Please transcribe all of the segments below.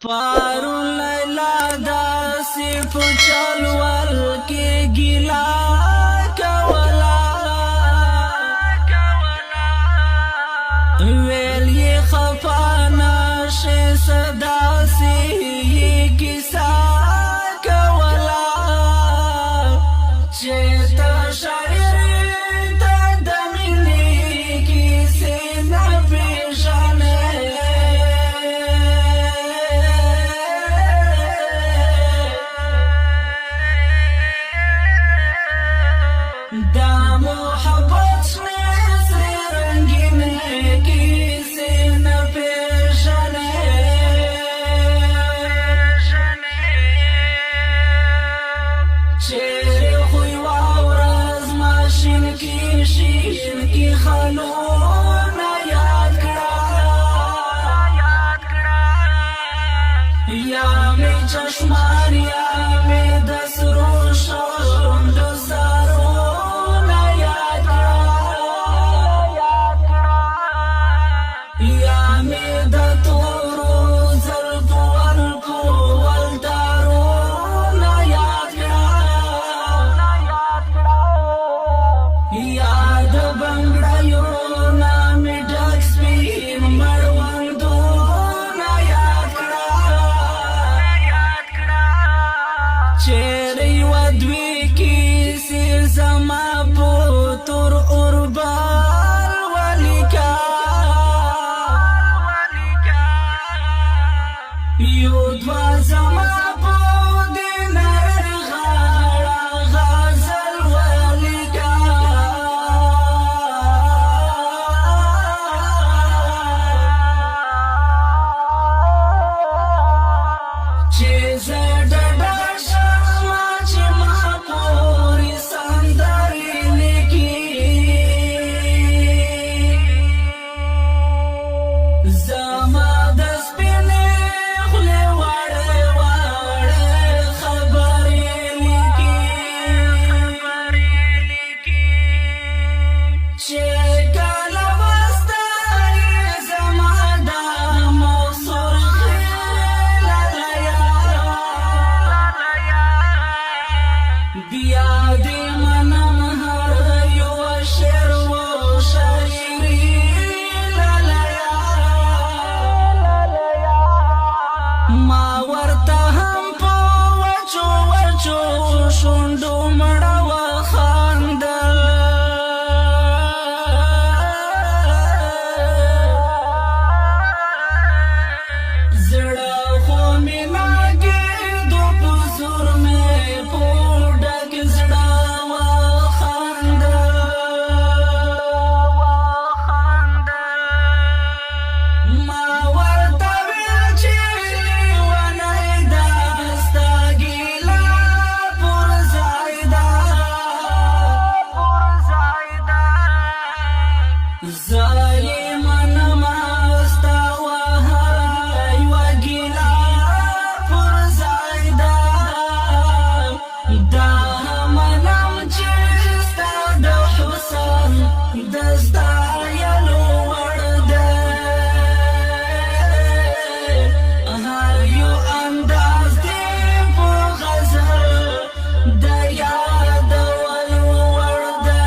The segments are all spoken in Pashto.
پارون لیلا داسې په چل ول کې ګیله کوله، ویل یې خفه نه شې، څه داسې یې کیسه کوله چې ته شاعر ته د مینې کیسې نه پېژنې. دا محبت شنې سرې رنګینې کیسې نه پېژنې. چېرې خو یوه ورځ ماشین کې شین کې خلونه یاد کړه، یا مې چشمان یا مې د سرو شونډو سرونه یاد کړه، یا مې د تورو زلفو ولکو ولتارونه یاد کړه، یا د بنګړیو نه مې ډک سپین مړوندونه یاد کړه. چېرې یوه دوې کیسې زما په تور اوربل ولیکه، یو دوه زما په دې نرۍ غاړه غزل ولیکه. چې زه ډډه شم چې ما پورې سندرې لیکي، زما د سپینې خولې واړه واړه خبرې لیکي. چې کله وستایې زما د مخ لالیه، بیا دې منم هر یو شعر و شاعري لالیه. ما ورته هم په وچو وچو شونډو مړه وخندل، زړه خو مې لګېدو په زور مې په ډک زړه وخندل. ما ورته ویل چې لیونی ده ستا ګیله پر ځای ده، زه یې منم ستا وهره یوه ګیله پر ځای ده، دا منم چې ستا د حسن د ستایلو وړ ده، هر یو انداز دې په غزل د یادولو وړ ده.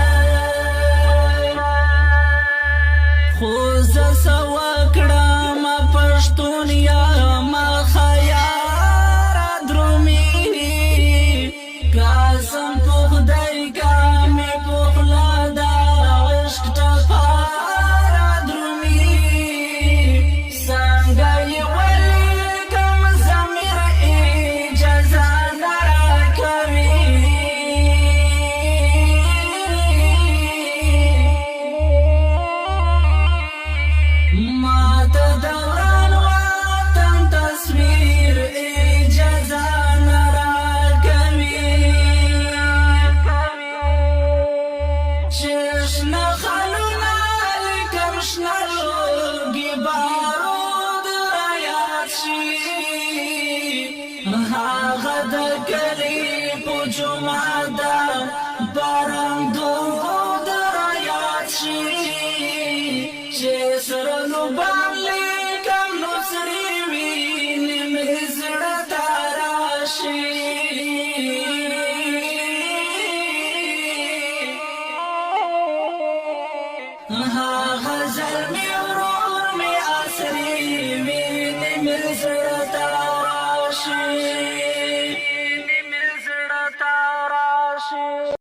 خو زه څه وکړم پښتون یم خیار درومي، قسم په خدای که مې په خوله د عشق ټپه را درومي، څنګه یې ولیکم ضمیر اجازه نه راکوي. ما ته د وران وطن تصویر اجازه نه راکوي. چې شنه خالونه لیکم شنه لوګي بارود را یاد شي، هغه د کلي په جومات د برندو را یاد شي، چې سره لوبان لیکم نو سرې وینې مې هغه زلمی ورور مې اسرې، وینې مې زړه.